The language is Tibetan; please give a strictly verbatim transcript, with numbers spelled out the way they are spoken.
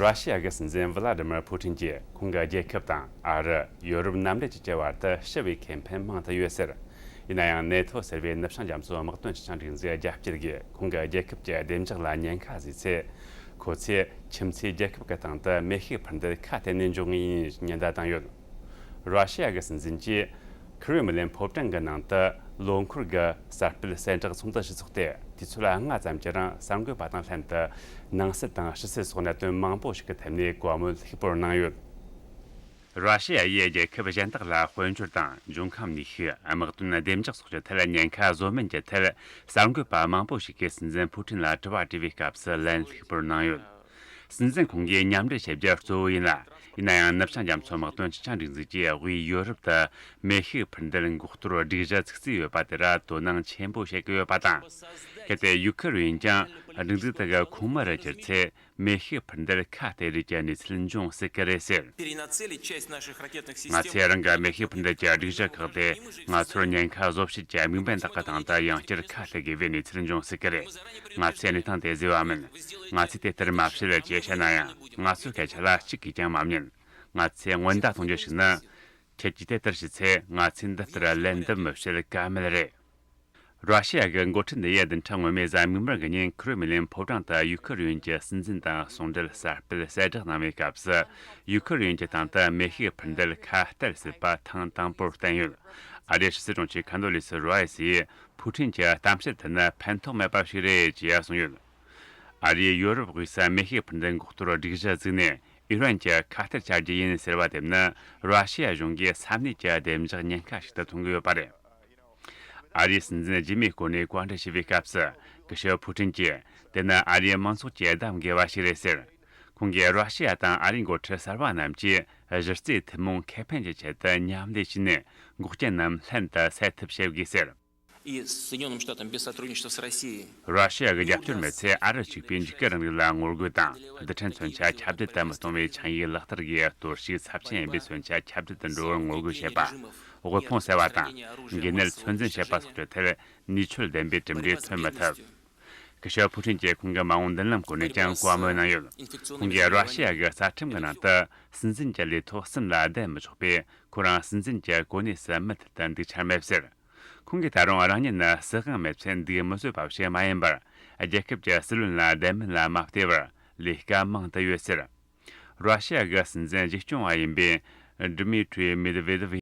ར་ཤི་ཡ་གི་སྲིད་འཛིན་ཝི་ལ་ཏི་མིར་ཕུ་ཏིན་གྱིས་ཁོང་གི་རྒྱལ་ཁབ་དང་ཨ་རི། ཡོ་རོབ་མནའ་འབྲེལ་བཅས་ཀྱི་བར་དུ་ཞི་བའི་ཁེ་ཕན་མང་དུ་ཡོད་ཟེར། ཡིན་ན་ཡང་ནེ་ཐོ་ཟེར་བའི་ནུབ་བྱང་རྒྱ་མཚོའི་དམག་དོན་སྤྱི་ཆིངས་སྒྲིག་འཛུགས་རྒྱ་བསྐྱེད་ཀྱིས་ཁོང་གི་རྒྱལ་ཁབ་ཀྱི་བདེ་འཇགས་ལ་ཉེན་ཁ་བཟོས་ཚེ། ཁོ་ཚོས་ཁྱིམ་མཚེས་རྒྱལ་ཁབ་ཀྱི་སྟེང་དུ་མེ་ཤུགས་འཕུར་མདེལ་ཁ་གཏད་ནས་འཇོག་ངེས་ཡིན་ཉེན་བརྡ་བཏང་ཡོད། ར་ཤི་ཡ་གི་སྲིད་འཛིན་གྱིས་ཁི་རེ་མི་ལིན་ཕོ་བྲང་གི་ནང་དུ་ལོ་འཁོར་གྱི་གསར་སྤེལ་གསལ་བསྒྲགས་ཚོགས་འདུ་ཞིག་ཚོགས་ཏེ། དུས་ཚོད་ལྔ་ཙམ་གྱི་རིང་གསར་འགོད་པ་དང་ལྷན་དུ་ནང་སྲིད་དང་ཕྱི་སྲིད་སོགས་གནད་དོན་མང་པོ་ཞིག་གི་ཐད་ནས་བཀའ་མོལ་ལྷུག་པོར་གནང་ཡོད། ར་ཤི་ཡ་ཡིས་རྒྱལ་ཁབ་གཞན་དག་ལ་དཔལ་འབྱོར་དང་འབྱུང་ཁམས་ནུས་ཤུགས། དམག་དོན་བདེ་འཇགས་སོགས་ཀྱི་ཐད་ཉེན་ཁ་བཟོ་མིན་གྱི་ཐད། གསར་འགོད་པ་མང་པོ་ཞིག་གིས་སྲིད་འཛིན་ཕུ་ཏིན་ལ་དྲི་བ་དྲིས་པའི་སྐབས་སུ་ལན་ལྷུག་པོར་གནང་ཡོད། སྲིད་འཛིན་ཁོང་གིས་མཉམ་འབྲེལ་བྱེད་རྒྱུ་གཙོ་བོ་ཡིན་ལ། ཡིན་ན་ཡང་ནུབ་བྱང་རྒྱ་མཚོ་དམག་དོན་སྤྱི་ཆིངས་སྒྲིག་འཛུགས་ཀྱིས་དབུས་ཡོ་རོབ་ཏུ་མེ་ཤུགས་འཕུར་མདེལ་འགོག་གཏོར་སྒྲིག་གཞི་བཙུགས་རྩིས་ཡོད་པ་དེར་དོ་སྣང་ཆེན་པོ་བྱེད་ཀྱི་ཡོད་པ་དང་། གལ་ཏེ་ཡུ་ཁུ་རེན་ཀྱང་སྒྲིག་འཛུགས་དེ་གི་ཁོངས་མི་རུ་གྱུར་ཚེ། མེ་ཤུགས་འཕུར་མདེལ་ཁ་གཏད་རེས་ཀྱི་གནས་ཚུལ་འབྱུང་སྲིད་ཀྱི་རེད་ཟེར། Перенацелить часть наших ракетных ང་ཚོས་རང་གི་མེ་ཤུགས་འཕུར་མདེལ་གྱི་སྒྲིག་གཞི་ཁག་དེ་ང་ཚོར་ཉེན་ཁ་བཟོ་བྱེད་ཀྱི་དམིགས་འབེན་དག་གི་སྟེང་དུ་ཡང་བསྐྱར་ཁ་གཏད་དགོས་པའི་གནས་ཚུལ་འབྱུང་སྲིད་ཀྱི་རེད། ང་ཚོས་གནས་སྟངས་དེ་བཟོས་པ་མིན། ང་ཚོས་དེ་ལྟར་མ་བྱེད་ཅེས་བཤད་ན་ཡང་། ང་ཚོའི་སྐད་ཆ་ལ་གཅིག་གིས་ཀྱང་མ་ཉན། ང་ཚོས་སྔོན་བརྡ་གཏོང་རྒྱུ་ཞིག་ནི། ཁྱེད་ཀྱིས་དེ་ལྟར་བྱས་ཚེ། ང་ཚོས་འདི་ལྟར་ལན་འདེབས་མི་བྱེད་ཀ་མེད་རེད། ར་ཤི་ཡ་གི་འགོ་ཁྲིད་འདི་ཡིས་བདུན་ཕྲག་སྔོན་མའི་གཟའ་མིག་དམར་གྱི་ཉིན་ཁི་རེ་མི་ལིན་ཕོ་བྲང་དུ་ཡུ་ཁུ་རེན་གྱི་སྲིད་འཛིན་དང་ཟུང་འབྲེལ་གསར་སྤེལ་གསལ་བསྒྲགས་གནང་བའི་སྐབས་སུ། ཡུ་ཁུ་རེན་གྱི་སྟེང་དུ་མེ་ཤུགས་འཕུར་མདེལ་ཁ་གཏད་སྲིད་པ་ཐེངས་དང་པོར་བསྟན་ཡོད། ཨ་རིའི་ཕྱི་སྲིད་དྲུང་ཆེ་ཁོན་དོ་ལི་སི་ར་ཡིས་ཕུ་ཁྲིན་གྱི་གཏམ་བཤད་དེ་ནི་ཕན་ཐོགས་མེད་པ་ཞིག་རེད་ཅེས་གསུངས་ཡོད། ཨ་རིས་ཡོ་རོབ་དབུས་སུ་མེ་ཤུགས་འཕུར་མདེལ་འགོག་གཏོར་སྒྲིག་གཞི་བཙུགས་ནས། ཨི་རན་གྱི་ཁ་གཏད་བཅར་རྒྱུ་ཡིན་ཟེར་བ་དེ་ནི་ར་ཤི་ཡ་གཞུང་གིས་ས་གནས་ཀྱི་བདེ་འཇགས་ཉེན་ཁ་ཞིག་ཏུ་མཐོང་གི་ཡོད་པ་རེད། ཨ་རིའི་སྲིད་འཛིན་རྗེས་མའི་སྐོར་ནས་བཀའ་འདྲི་ཞུས་པའི་སྐབས་སུ། སྐུ་ཞབས་ཕུ་ཁྲིན་གྱིས། དེ་ནི་ཨ་རིའི་མང་ཚོགས་ཀྱིས་གདམ་དགོས་པ་ཞིག་རེད་ཟེར། ཁོང་གིས་ར་ཤི་ཡ་དང་ཨ་རིའི་འགོ་ཁྲིད་གསར་པ་རྣམས་ཀྱིས་གཞི་རྩའི་ཐུན་མོང་ཁེ་ཕན་གྱི་ཆེད་དུ་མཉམ་ལས་བྱས་ནས། འགོག་རྐྱེན་རྣམས་ལྷན་དུ་སེལ་ཐབས་བྱེད་དགོས་ཟེར། И Соединённым Штатам без сотрудничества с Россией. ར་ཤི་ཡ་གི་རྒྱབ་སྐྱོར་མེད་ཚེ། ཨ་རི་གཅིག་པུས་འཇིགས་སྐུལ་རིང་ལུགས་ལ་ངོ་རྒོལ་དང་། རྡུལ་ཕྲན་མཚོན་ཆ་ཁྱབ་གདལ་དུ་མི་གཏོང་བའི་ཆིངས་ཡིག་ལག་བསྟར་གྱིས་གཏོར་བཤིག་ཚབས་ཆེན་ཡིན་པའི་མཚོན་ཆ་ཁྱབ་གདལ་དུ་འགྲོ་བར་ངོ་རྒོལ་བྱེད་པ། དབུལ་ཕོངས་སེལ་བ་དང་། འགོས་ནད་ཚོད་འཛིན་བྱེད་པ་སོགས་ཀྱི་ཐད་ནུས་ཆོད་ལྡན་པའི་གྲུབ་འབྲས་ཐོན་མི་ཐུབ། སྐུ་ཞབས་ཕུ་ཁྲིན་གྱིས་ཁོང་གི་མ་འོངས་མདུན་ལམ་སྐོར་ནས་ཀྱང་བཀའ་མོལ་གནང་ཡོད། ཁོང་གིས་ར་ཤི་ཡ་གི་རྩ་ཁྲིམས་ཀྱི་ནང་དུ། སྲིད་འཛིན་གྱི་ལས་ཐོག་གསུམ་ལ་བསྡད་མི་ཆོག་པས། ཁོ་རང་སྲིད་འཛིན་གྱི་གོ་གནས་སུ་མུ་མཐུད་དུ་འདུག་འཆར་མེད་ཟེར། ཁོང་གིས་ད་རུང་རང་ཉིད་ནི་སྲིད་དབང་མེད་ཚེ་འདུག་མི་བཟོད་པ་ཞིག་མ་ཡིན་པར། རྒྱལ་ཁབ་ཀྱི་སྲིད་བློན་ལ་བསྡད་མིན་ལ་མ་ལྟོས་པར་ལས་ཀ་མང་དུ་ཡོད་ཟེར། ར་ཤི་ཡ་གི་སྲིད་འཛིན་གཞི་སྐྱོང་བ་ཡིན་པའི་ཌི་མི་ཏྲི་མེད་ཝེ་དེབ་